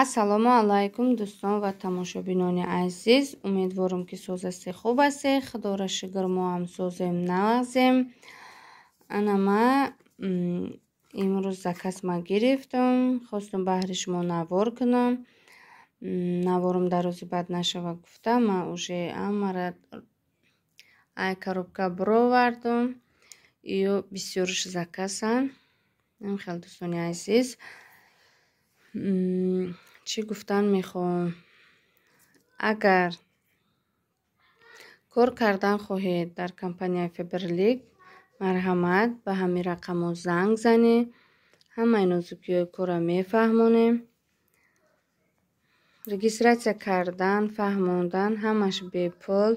Ассалому алайкум, дӯстон ва тамошобинони азиз. Умедворам, ки соз ҳастед, хуб ҳастед. Худоро шукр, мо ҳам созем, нағзем. Ана ма имрӯз заказ ма гирифтам, хостум баҳри шумо навор кунам. Наворам дар рӯзи бад нашава гуфта, ма уже ҳамаро ай коробка бировардам. Ё бисёрш заказанд. Хел дӯстони азиз, чӣ гуфтан мехоҳам? Агар кор кардан хоҳед дар компанияи Фаберлик, марҳамат, ба ҳамин рақамҳо занг занед. Ҳамаи нозукиҳои корро мефаҳмонем. Регистрация кардан, фаҳмондан ҳамаш бепул.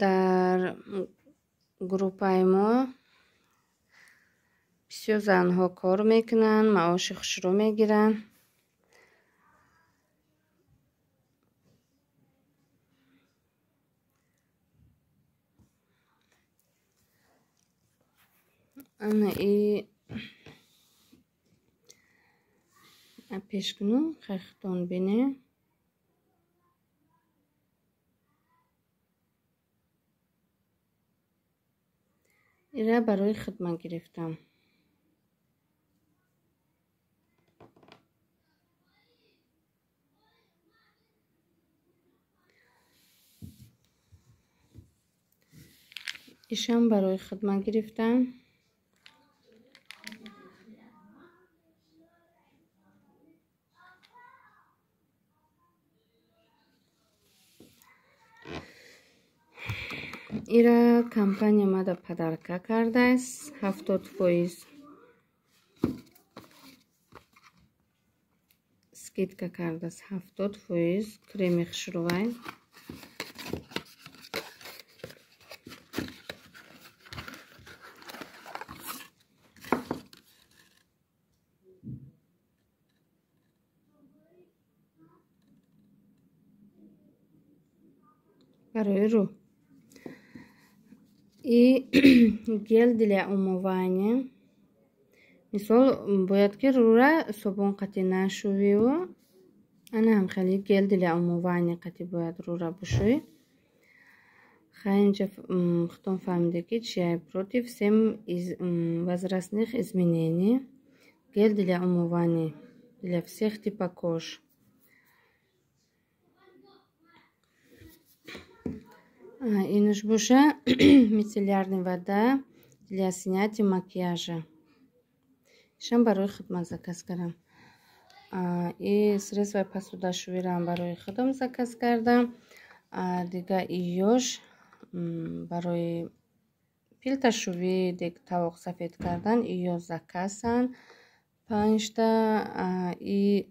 Дар группаи мо бисёр занҳо кор мекунанд, маоши хушрӯ мегиранд. Ана и пеш кунум, хехтон бинем. Ира барои хидмат гирифтам. Ишам барои хидмат гирифтам. Ира компания мада подарка кардааст, 70% скидка кардааст, 70% креми хушрӯвай. Барои рӯ. И гель для умывания. Мисол, бояд ки рӯра собун қатӣ нашӯвию, ана ҳам хеле гель для умывания қатӣ бояд рӯра бушӯӣ. Хай, инҷа худтон фаҳмида, ки чия: против всем возрастных изменений, гель для умывания для всех типа кож. Инуш боша мицеллярная вода для снятия макияжа. Ишам барои хидмат заказ кардам. И средствои посудашӯиам барои худам заказ кардам. Дига иёш барои пилташӯвӣ, дег тавоқ сафед кардан, иё заказанд панҷта. И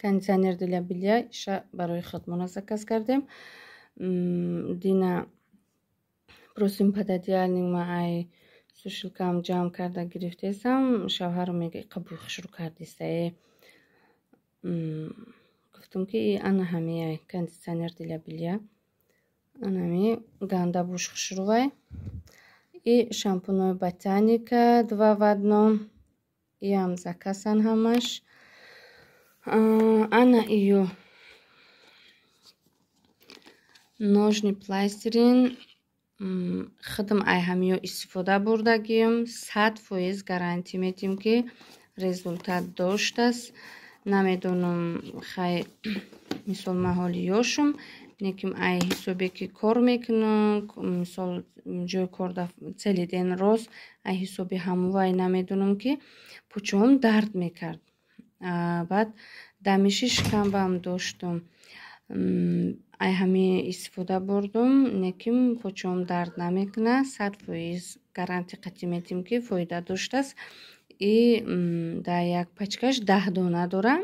кондиционер для белья, иша барои худмона заказ кардем. Дина просим пододеяльник ма ай сушилкам ҷамъ карда гирифтесам. Шавҳарам мега, иқа бӯй хушрӯ кардистае. Гуфтум, ки ана ҳамияй кондиционер для белья, анами ганда буш хушрӯвай. И шампунои Ботаника два в одном, иам заказан ҳамаш. Ана ию ножни пластирин, худам ай ҳамиё истифода бурдагием, 100% гарантӣ метиҳем, ки результат доштааст. Намедонам, хай, мисол, ман ҳоли ёшум, лекин ай ҳисобе ки кор мекунам, мисол, ҷои кор целый день рост, ай ҳисоби ҳамувай намедонам, ки пучоам дард мекард. Баъд дамиши шикамбам доштум. Ай ҳами истифода бурдум, лекин почоам дард намекунад. 100% гарантӣ қатъӣ метиҳем, ки фоида доштааст. И дар як пачкаш 10 дона дора.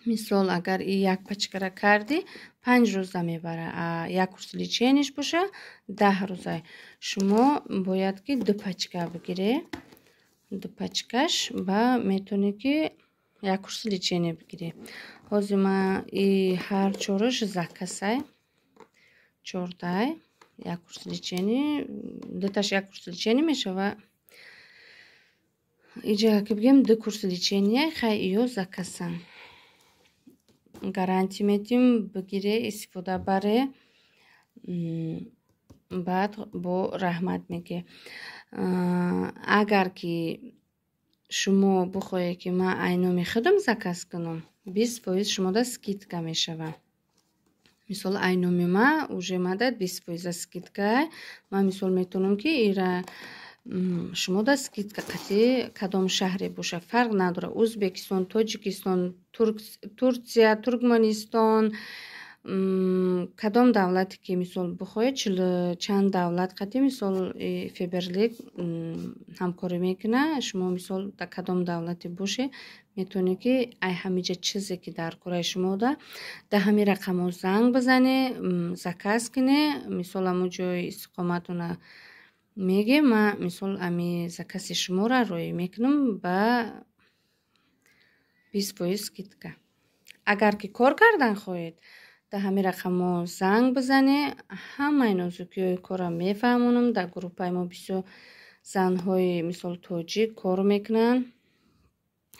Мисол, агар и як пачкара кардӣ, 5 рӯза мебара, як курс леченияш боша 10 рӯза. Шумо бояд ки ду пачка бигиред. Ду пачкаш ба метавонед, ки як курси лечения бигиред. Ҳозир ма и ҳар чораш заказай, чортай як курс лечения, дуташ як курс лечения мешава. Иҷа ки бигем, ду курс лечения. Хай, иё заказ ан, гарантия медиҳем, бигире, истифода баре, баъд бо раҳмат мегӯ. Агар ки шумо бихоҳед, ки ман ай номи худам заказ кунам, 20% шумода скидка мешавад. Мисол, ай номи ма уже мада 20 фоиза скидка. Ман, мисол, метавонам, ки ира шумода скидка қатъи, кадом шаҳре боша, фарқ надорад: Ӯзбекистон, Тоҷикистон, Турсия, Туркманистон, кадом давлате ки, мисол, бихоҳед. Чилу чанд давлат қатъи, мисол, Фаберлик ҳамкорӣ мекунад. Шумо, мисол, дар кадом давлате бошед, метавонед, ки ай ҳамиҷа чизе ки дар кораи шумода, дар ҳамин рақамҳо занг бизанед, заказ кунед. Мисол, ҳамун ҷои истиқоматона мегӯем, ман, мисол, ами заказ и шуморо роӣ мекунам ба 20% скидка. Агар ки кор кардан хоҳед, дар ҳамин рақамҳо занг бизанед, ҳамаи нозукиҳои корро мефаҳмонам. Дар группаи мо бисёр занҳои, мисол, тоҷик кор мекунанд.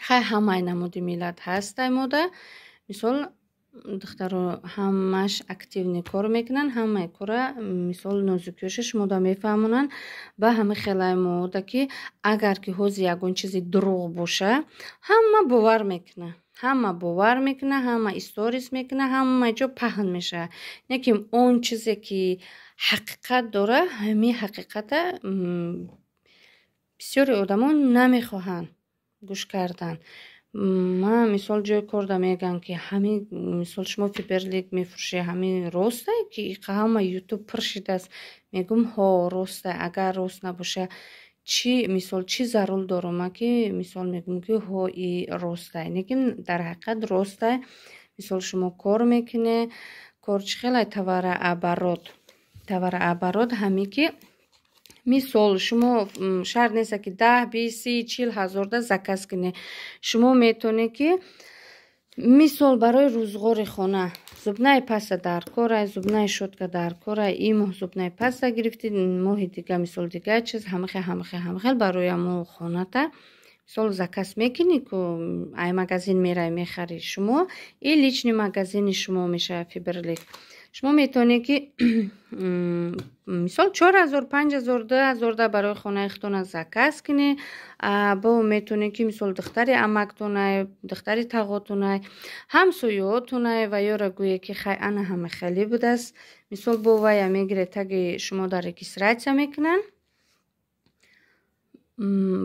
Хай, ҳамаи намуди миллат ҳастай мода. Мисол, духтаро ҳамаш активный кор мекунанд, ҳамаи кора, мисол, нозукиҳоша шумода мефаҳмонанд. Ба ҳамин хелаи мода, ки агар ки ҳозир ягон чизи дурӯғ боша, ҳама бовар мекунад, ҳама бовар мекунад, ҳама сторис мекунад, ҳама ҷо паҳн мешавад. Не ки он чизе ки ҳақиқат дора, ҳамин ҳақиқата бисёри одамон намехоҳанд гӯш кардан. Ман, мисол, ҷои корда мегӯям, ки ҳамин, мисол, шумо Фаберлик мефурӯшед, ҳамин ростае, ки ҳама Ютуб пур шидааст? Мегӯм: ҳо, росте. Агар рост набоша, чӣ, мисол, чӣ зарур дорам ман, ки, мисол, мегӯм, ки ҳо, и ростай? Лекин дар ҳақиқат ростай. Мисол, шумо кор мекунед, кор чӣ хелай? Товарооборот. Товарооборот ҳамин ки, мисол, шумо шарт нест, ки 10, 20, 30, 40 ҳазорда заказ кунед. Шумо метавонед, ки, мисол, барои рӯзғори хона зубная паста дар кора, зубная щётка дар кора, ин моҳ зубная паста гирифтӣ, моҳи дига, мисол, дига чиз, ҳамахел, ҳамахел, ҳамахел барои ҳамо хоната, мисол, заказ мекунӣ ку, ай магазин мерай, мехарӣ. Шумо и личный магазин и шумо мешавад Фаберлик. Шумо метавонед, ки, мисол, 4000, 5000, 2000да барои хонаи худтона заказ кунед. Бо метавонед, ки, мисол, духтари амактонай, духтари тағотонай, ҳамсоётонай ва ёра гӯе, ки хай, ана ҳама хеле будааст. Мисол, бо вая мегиред, таги шумо дар регистрация мекунанд,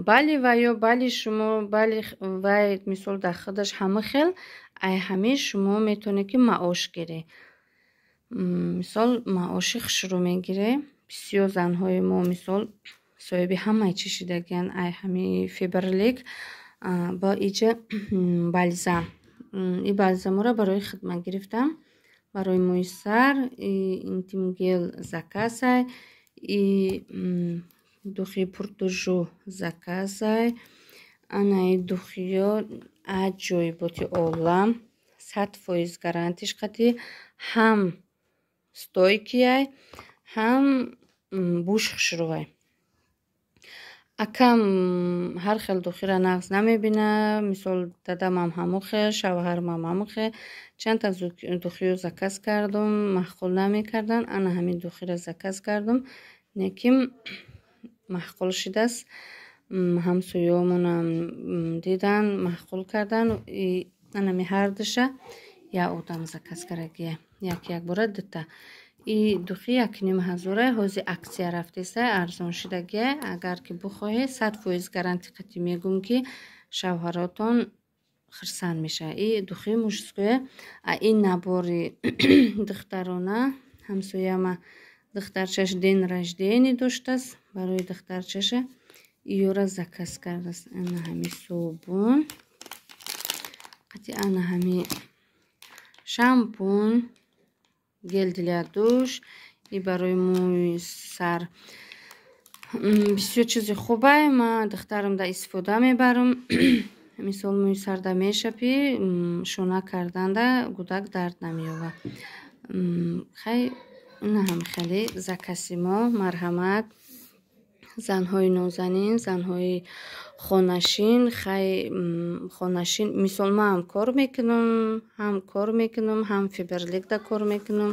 бали ва ё бали шумо, бали вай, мисол, дар худаш ҳама хел ай ҳамин шумо метавонед, ки маош гиред. Мисол, маоши хушрӯ мегиред. Бисёр занҳои мо, мисол, соҳиби ҳамаи чӣ шидагиянд ай ҳами Фаберлик. Бо иҷа бальзам, и бальзаморо барои хидмат гирифтам, барои мӯи сар. И интим гель заказ ай, и духи пуртужу заказ ай. Ана и духи ё аҷоиботи олам, 100% гарантиш қатӣ, ҳам стойкий ай, ҳам бӯш хушрӯвай. Акам ҳар хел духира нағз намебинад. Мисол, дадамам ҳамон хел, шавҳармам ҳамон хел. Чандта духиё заказ кардум, маъқул намекарданд. Ана ҳамин духиро заказ кардум, лекин маъқул шидааст. Ҳамсоёмонам дидан, маъқул кардан. Анами ҳардуша як одам заказ кардагия, як якбора дута. И духи 1500-а, ҳозир акция рафтеса, арзон шидагия. Агар ки бихоҳед, 100% гарантия қатӣ мегӯм, ки шавҳаротон хирсанд мешавад. И духи мужское. А ин набор и духтарона, ҳамсояма духтарчаш день рождения доштааст, барои духтарчаша иёра заказ кардааст. Ана ҳами собун қати, ана ҳами шампун, гель для душ и барои мӯи сар. Бисёр чизи хубай, ман духтарамда истифода мебарам. Мисол, мӯи сарда мешапӣ, шона карданда гудак дард намеёбад. Хай, ина ҳам хеле заказ и мо. Марҳамат. Занҳои нозанин, занҳои хонашин, хай, хонашин, мисол, ман ҳам кор мекунам, ҳам кор мекунам, ҳам Фаберликда кор мекунам.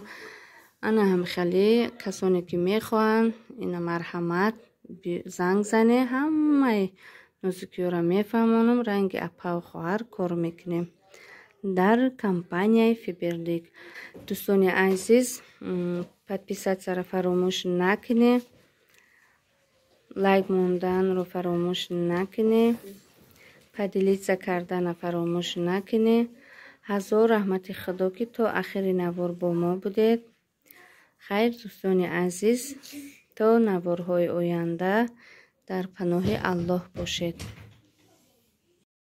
Ана ҳам хеле касоне ки мехоҳанд, ина марҳамат, занг зане, ҳамаи нозукиёро мефаҳмонам. Ранги апаву хоҳар кор мекунем дар компанияи Фаберлик. Дӯстони азиз, подписаться ро фаромӯш накунед, лайк монданро фаромӯш накунед, поделиться кардана фаромӯш накунед. Ҳазор раҳмати Худо, ки то ахири навор бо мо будед. Хайр, дӯстони азиз, то наворҳои оянда дар паноҳи Аллоҳ бошед.